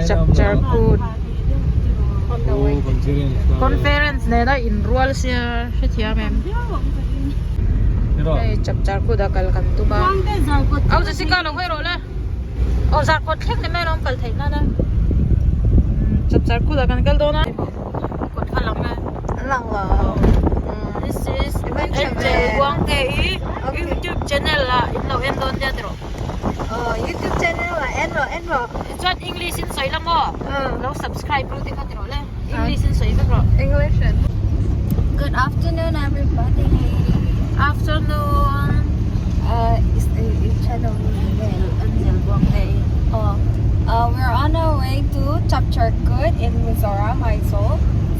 Chapchar Kut Conference nena inrual sia hrethiam em hei Chapchar Kut a kal kan tum a au Jessica lo hawi rawh le aw Zarkawt thleng ni mai alawm kal theih nan a Chapchar Kut ah kan kal dawn a kawt kha lang e lang lo this is Angel Buangte i YouTube channel ah in lo en dawn nia tiraw. Aw youtube channel ah en rawh en rawh. Chuan English in sawi la maw? Lo subscribe ru te kha ti rawh le. English in sawi vek rawh. English in. Good afternoon everybody. Afternoon. Is the channel name Angel Buangte i. Aw we're on our way to Chapchar Kut in Mizoram Aizawl.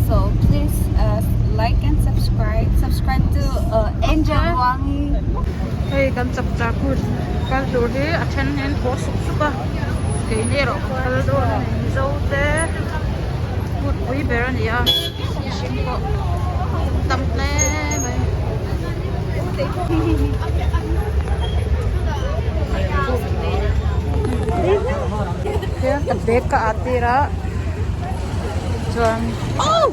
So please like and subscribe. Subscribe to Angel Buangi. Hei kan chapchar kut kal tur hi a then hian thaw sup sup a keini erawh kan kal dawn a ni mizo te kut pui ber a ni a mihring pawh an tam hle mai. Hian ka bag ka ah tir a chuan oh.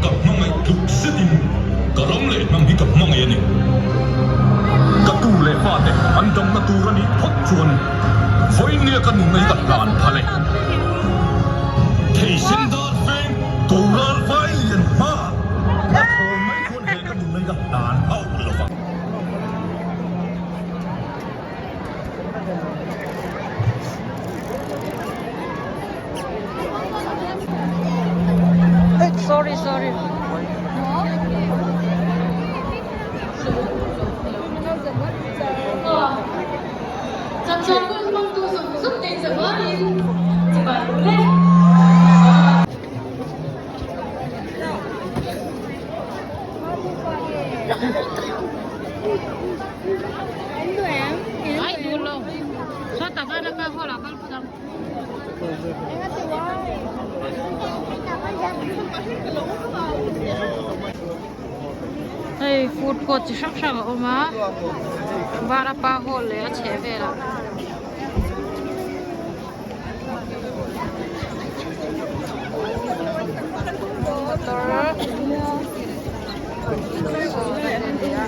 Ka hmangaih tluk zetin ka ram leh hnam hi ka hmangaih a ni. Ka tu leh fate an damna tur a nih phawt chuan vawinia ka nunna hi ka hlan phal e. Theisin dar veng Toral vai lian hma a thawn mai chuan he ka nunna hi ka hlan hauh lo vang. Sorry sorry. Hei food court chi hrang hrang a awm a varapa hall leh a chheh velah. Motor saw te a ni a.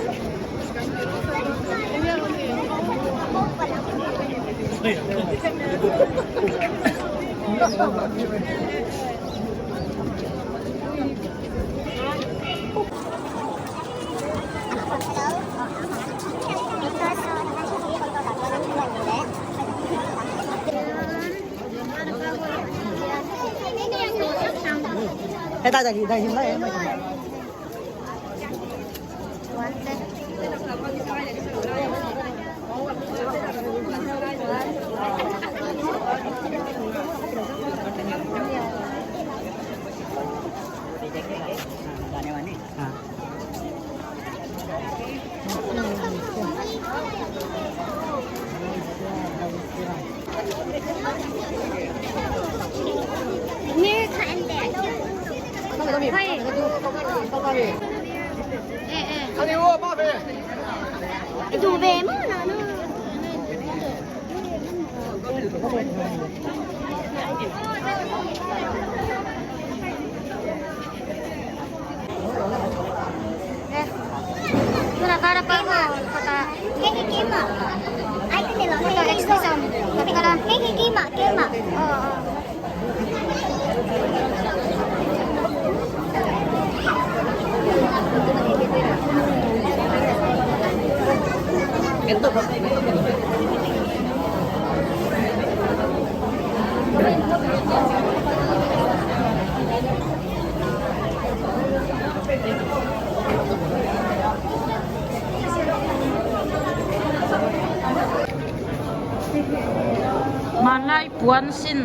Hmanlai puan sin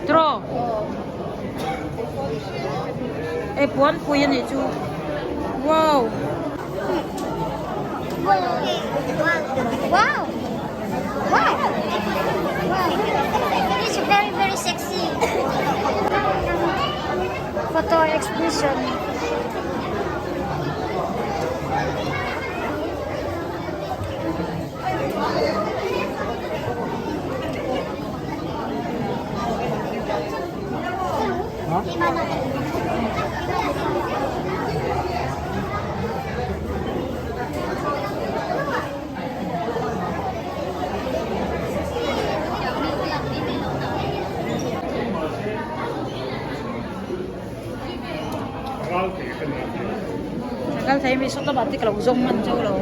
tiraw e puan pui a nih chu wow. Wow! Wow! Wow! It's very very sexy. Photo exhibition. Kal thei mi sawt lamah te ka lo zawng hman zo lo.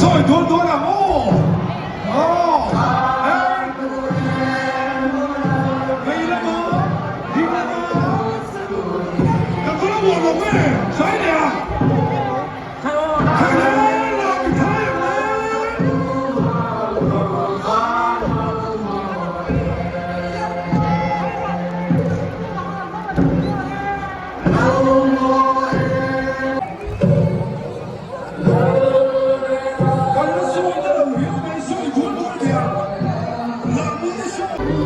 Sawi dawn dawn ang aw! Aw! Hey! Vei lama, ding lama, kan va la uar lo nge? Sai leh a! Khai le la mi thai ang le! Kan la sawi na lo hian mai sawi dual dual thei ang. Mahni te sawi.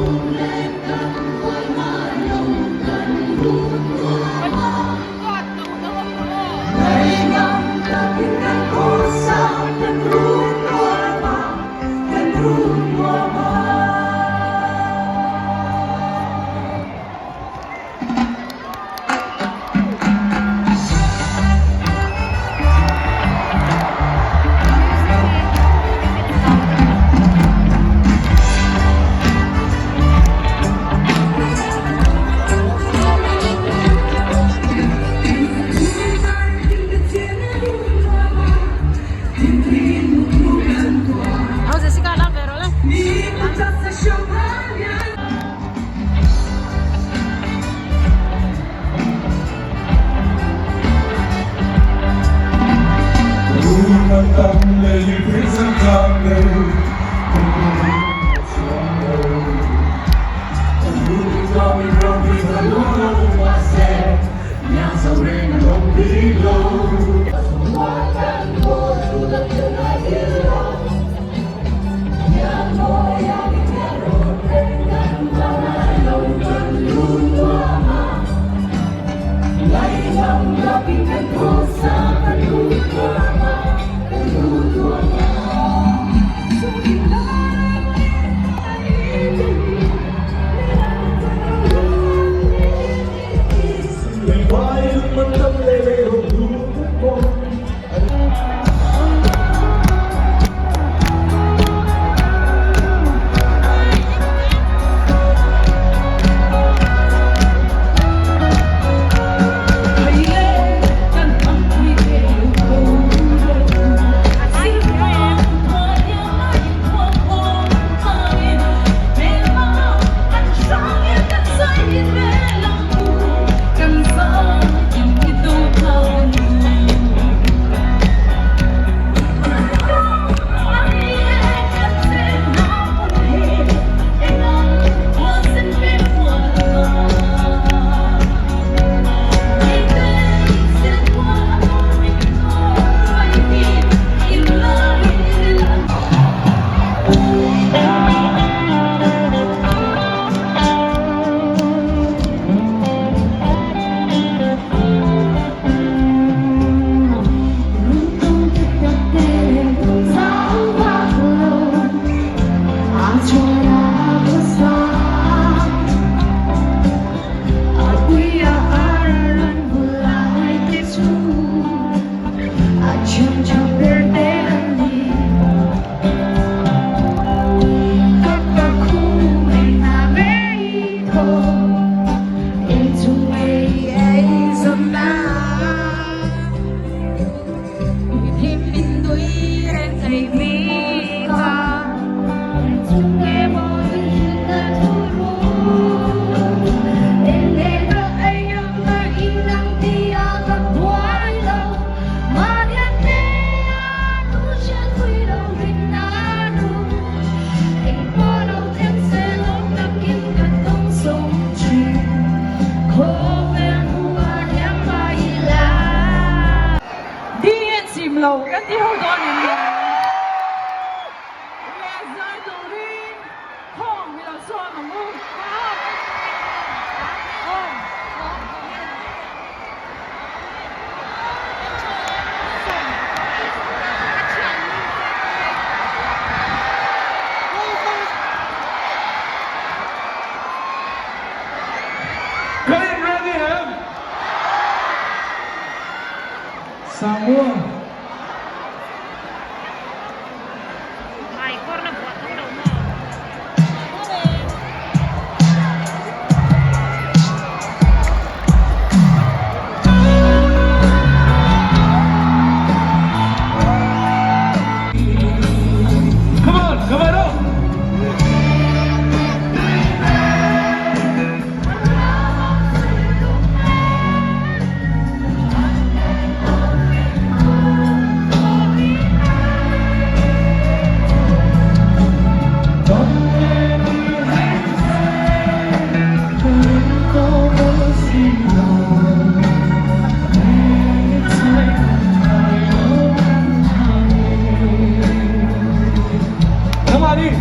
ti ho dawn em ni? Le zai turin khawng hi lo sawm ang u. Kan in ready em? Sangua. Come on, come on up. Come on in.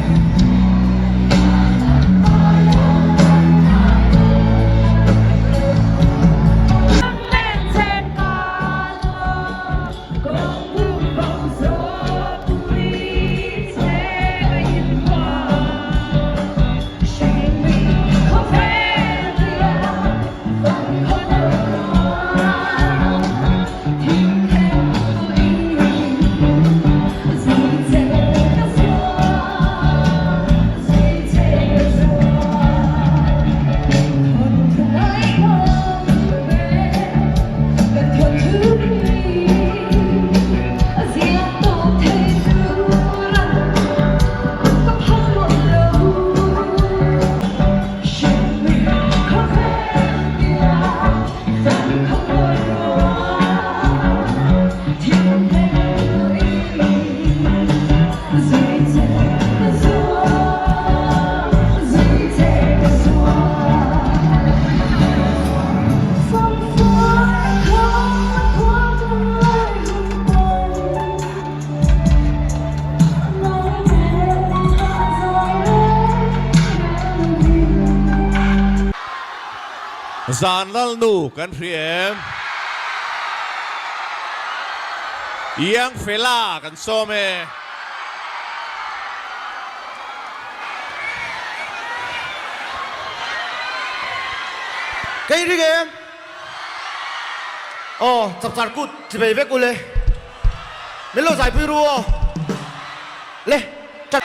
Zan lalnu kan hria em? Iang Fela kan sawm e. Kei ring em? Aw, chapchar kut chi bei vek ule. Min lo zaipui ru aw. Le, chat.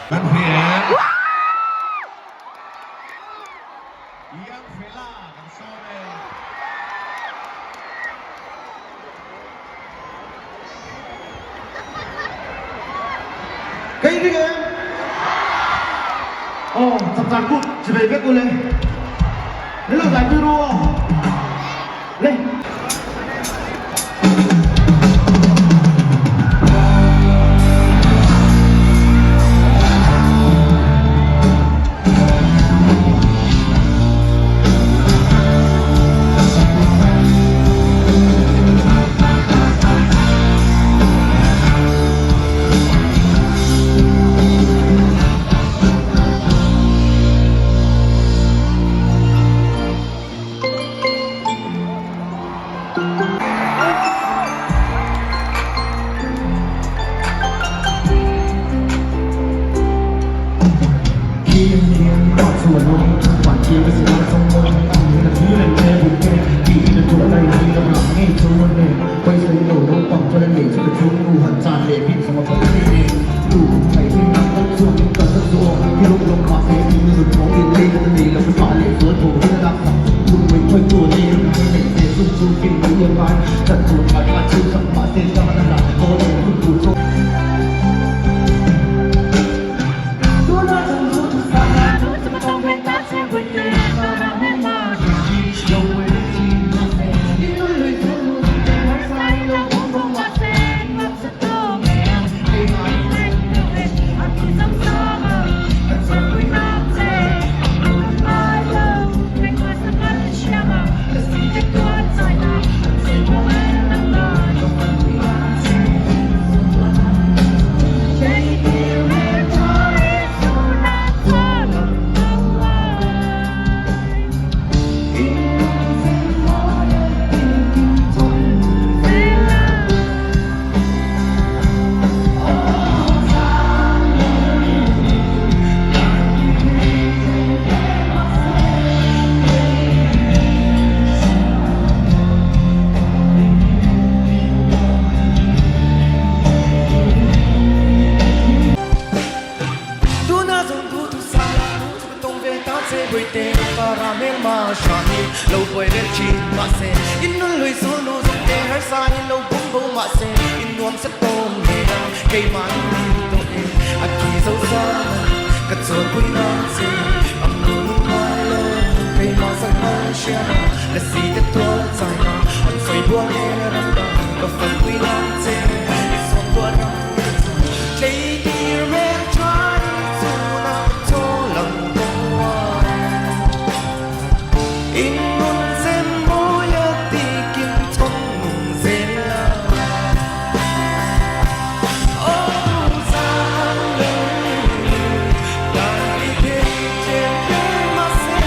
Kan hria em? Iang Fela kan sawm e. Kei ring em? Aw, chapchar kut chi bei vek ule. Min lo zaipui ru aw. Le. Lo buai vel thin mahse In nun lui sul nu zawk te harsa in lo bum bo mahse In nuam sa tawn nen a keimah in min tawh e A ki zo zan a ka chuan pui nan che Ang nu nu ngai lo keimah zan hmang hria La si te tual chai na an sawi buang e ram dang ka fan pui nan che I sawm tuah ram te chu tlei tir hmel tha i chhunah chaw lang pawh a. In nun zem mawi a tikin chhawn nun zel la. Aw zan lo dan i thei chen hle mahse.